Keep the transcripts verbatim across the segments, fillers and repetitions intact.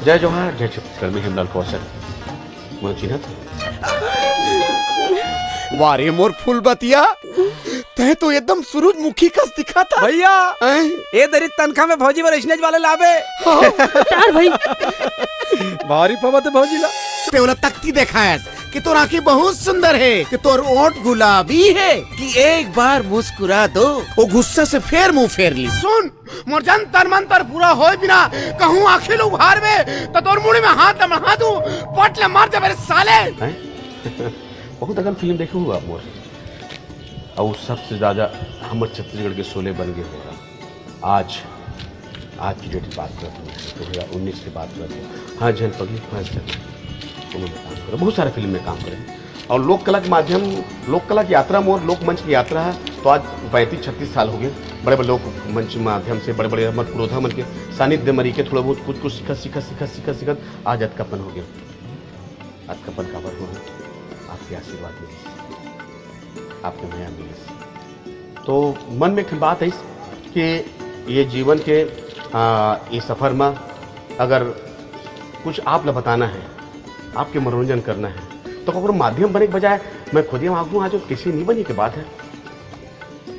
जय जोहार, जय छत्तीसगढ़। मैं हेमलाल कौशल। मोला चिन्हत? वाह रे मोर फूल बतिया, तैं तो एकदम सूरजमुखी कस दिखत हस। भैया, हैं? ए दरी तनखा में भौजी बर स्नेच वाले लाबे। हाँ। तार भाई। भारी पवत भौजी ला। ते ओला तकती देखायस कि तोर आँखी बहुत सुंदर हे, कि तोर ओंठ गुलाबी हे, कि एक बार मुस्कुरा दो। वो गुस्सा से फेर मुंह फेर लिस। सुन, मोर जंतर मंतर पूरा होय बिना कहूँ आँखी ल उघारबे, त तोर मुड़ी में हाथ ल मढ़ा दूं, पट ले मर जाबे रे साले। हैं? बहुत अकन फिल्म देखे हो आप मोर, अउ सबसे ज्यादा हमर छत्तीसगढ़ के शोले बन गे हो। आज, आज की डेट की बात करत हूँ, दो हज़ार उन्नीस की बात करत हूँ। हाँ, झन पगली फंस जाए, ओमे मैं काम करे, बहुत सारा फिल्म में काम करे। अउ लोक कला के माध्यम, लोक कला की यात्रा मोर, लोक मंच की यात्रा हे। तो आज पैंतीस छत्तीस साल हो गे, बड़े बड़े लोक मंच माध्यम से, बड़े बड़े हमर पुरोधा मन के सानिध्य म रहिके थोड़ा बहुत कुछ कुछ सीखत सीखत सीखत सीखत सीखत आज अतकापन हो गे। अतकापन काबर हो? आपके आशीर्वाद मिलिस, आपके मया मिलिस। तो मन में एक ठन बात आइस कि ये जीवन के, आ, ये सफर में अगर कुछ आप ला बताना हे, आपके मनोरंजन करना हे, तो ककरो माध्यम बने के बजाय मैं खुद ही मांगू, आज वो किसी नहीं बनी के बात हे।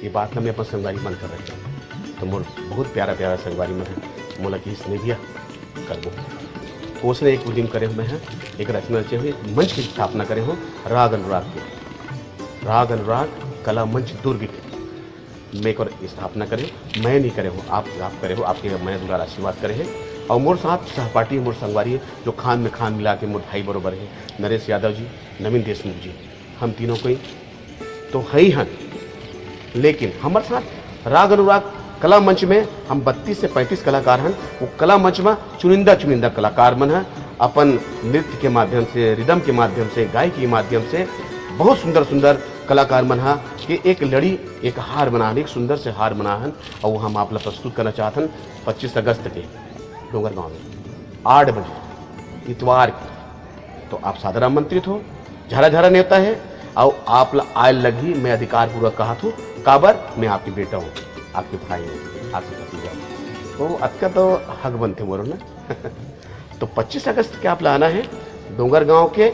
ये बात ला मैं अपन संगवारी मन कर रखे हूँ। तो मोर बहुत प्यारा प्यारा संगवारी मन हे, मोला किस नहीं दिया करबो। कोस ने एक उद्यम करे हुए हैं, एक रचना रचे हुए, एक मंच की स्थापना करे हो, राग अनुराग के, राग अनुराग कला मंच दुर्ग के। मैं एक और स्थापना करे, मैं नहीं करे हो, आप, आप करे हो, आपके मैं दुलार आशीर्वाद करे है। और मोर साथ सहपाठी, मोर संगवारी है, जो खान में खान मिला के मोर भाई बरोबर है, नरेश यादव जी, नवीन देशमुख जी, हम तीनों कोई तो है ही हन, लेकिन हमर साथ राग अनुराग कला मंच में हम बत्तीस से पैंतीस कलाकार हन। वो कला मंच में चुनिंदा चुनिंदा कलाकार मन ह अपन नृत्य के माध्यम से, रिदम के माध्यम से, गायकी के माध्यम से बहुत सुंदर सुंदर कलाकार मन ह के एक लड़ी, एक हार बनाहन, एक सुंदर से हार बनाहन। और वो हम आप ला प्रस्तुत करना चाहत हन पच्चीस अगस्त के डोंगरगांव में आठ बजे इतवार के। तो आप सादर आमंत्रित हो। झरा झरा नेवता है, अउ आप ला आय लगही, मैं अधिकार पूर्वक कहत हूँ, काबर मैं आपके बेटा हूँ, आपके भाई हूँ, आपके भतीजा हूँ। तो अतका तो हक बनते मोरो ना। तो पच्चीस अगस्त के आप ला आना है डोंगरगांव के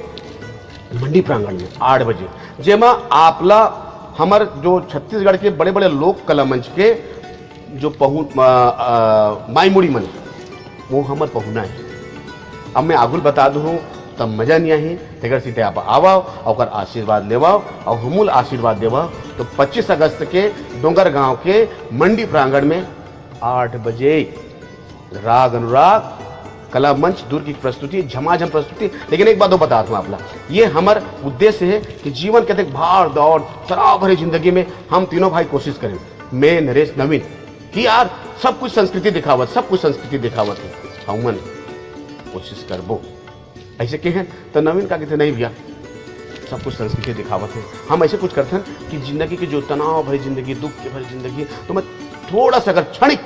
मंडी प्रांगण में आठ बजे, जेमा आप ला हमर जो छत्तीसगढ़ के बड़े बड़े लोक कला मंच के जो पहु-, अ, अ, माई मुड़ी मन, वो हमर पहुना है। अब मैं आगुल बता दूँ, तब मजा नहीं आही, तेकर सीते आप आवा, ओकर आशीर्वाद लेवा, और हमूल आशीर्वाद देवा। तो पच्चीस अगस्त के डोंगरगांव के मंडी प्रांगण में आठ बजे राग अनुराग कला मंच दुर्ग की प्रस्तुति, झमाझम प्रस्तुति। लेकिन एक बात और बता दूँ आप ला, ये हमर उद्देश्य है कि जीवन के देख भाड़ दौड़, तनाव भरी जिंदगी में हम तीनों भाई कोशिश करें, मैं, नरेश, नवीन, कि यार सब कुछ संस्कृति दिखावत, सब कुछ संस्कृति दिखावत है, हमन कोशिश करबो। ऐसे कहे तो नवीन का कहते, "नहीं भैया, सब कुछ संस्कृति दिखावत है।" हम ऐसे कुछ करथन कि जिंदगी की जो तनाव भरी जिंदगी, दुख के भरी जिंदगी, तो मैं थोड़ा सा अगर क्षणिक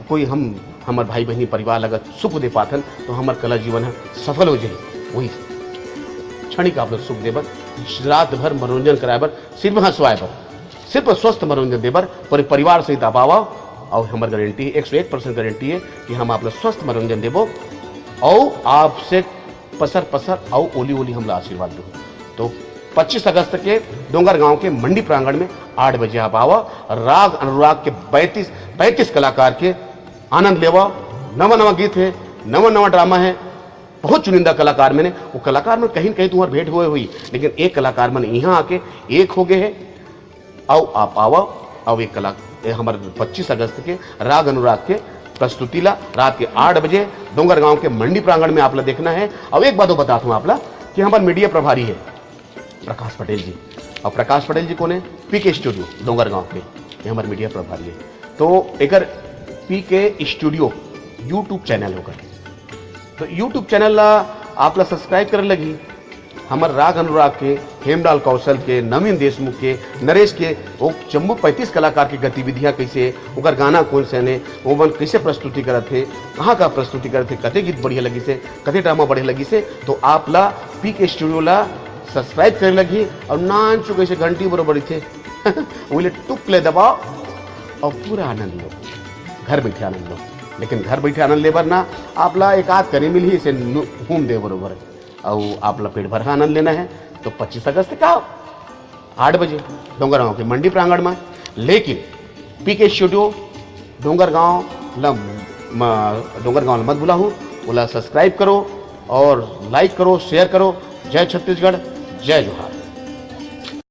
कोई हम, हमर भाई बहनी परिवार ला अगर सुख दे पाथन, तो हमर कला जीवन ह सफल हो जाही। वही क्षणिक आप लोग सुख देबर, रात भर मनोरंजन कराए बर, सिर्फ हंसवाए बर, सिर्फ स्वस्थ मनोरंजन देबर, पूरे परिवार सहित आप आवा। और हमर गारंटी, एक सौ एक परसेंट गारंटी है कि हम आप लोग स्वस्थ मनोरंजन देबो और आपसे पसर पसर अउ ओली ओली हमला आशीर्वाद दो। तो पच्चीस अगस्त के डोंगरगांव के मंडी प्रांगण में आठ बजे आप आवा। राग अनुराग के पैंतीस, पैंतीस कलाकार के आनंद लेवा। नवा नवा गीत है, नवा नवा ड्रामा है, बहुत चुनिंदा कलाकार मन हे। वो कलाकार मन कहीं न कहीं तुम्हार भेंट हुए हुई, लेकिन एक कलाकार मन यहाँ आके एक हो गए हैं। अउ आप आवा, अउ एक कला, ए, हमर पच्चीस अगस्त के राग अनुराग के प्रस्तुति ला रात के आठ बजे डोंगरगांव के मंडी प्रांगण में आप ला देखना है। अउ एक बात और बतात हूँ आप ला कि हमर मीडिया प्रभारी है प्रकाश पटेल जी। अउ प्रकाश पटेल जी कोन है? पीके स्टूडियो डोंगरगांव के, ये हमर मीडिया प्रभारी है। तो एकर पीके स्टूडियो YouTube चैनल होकर, तो YouTube चैनल ला आप ला सब्सक्राइब करे लगही। हमर राग अनुराग के, हेमलाल कौशल के, नवीन देशमुख के, नरेश के, वो जम्मो पैंतीस कलाकार के गतिविधियां कैसे, ओकर गाना कोन से ने, ओमन कैसे प्रस्तुति करत हे, कहाँ का प्रस्तुति करत हे, कते गीत बढ़िया लगिस हे, कते ड्रामा बढ़िया लगिस हे, तो आप ला पीके स्टूडियो ला सब्सक्राइब करे लगही और नानचुक ऐसे घंटी बरोबर रहिथे, ओइले टुक ले दबाओ और पूरा आनंद लो, घर बैठे आनंद लो। लेकिन घर बैठे आनंद लेबर ना, आप ला एक आध करी मिलही से नु-, हूम दे बरोबर, अउ आप ला पेट भर आनंद लेना है तो पच्चीस अगस्त का आठ बजे डोंगरगांव के मंडी प्रांगण में। लेकिन पीके स्टूडियो डोंगरगांव ला म-, डोंगरगांव ला मत भुलाहू, ओला सब्सक्राइब करो और लाइक करो, शेयर करो। जय छत्तीसगढ़, जय जोहार।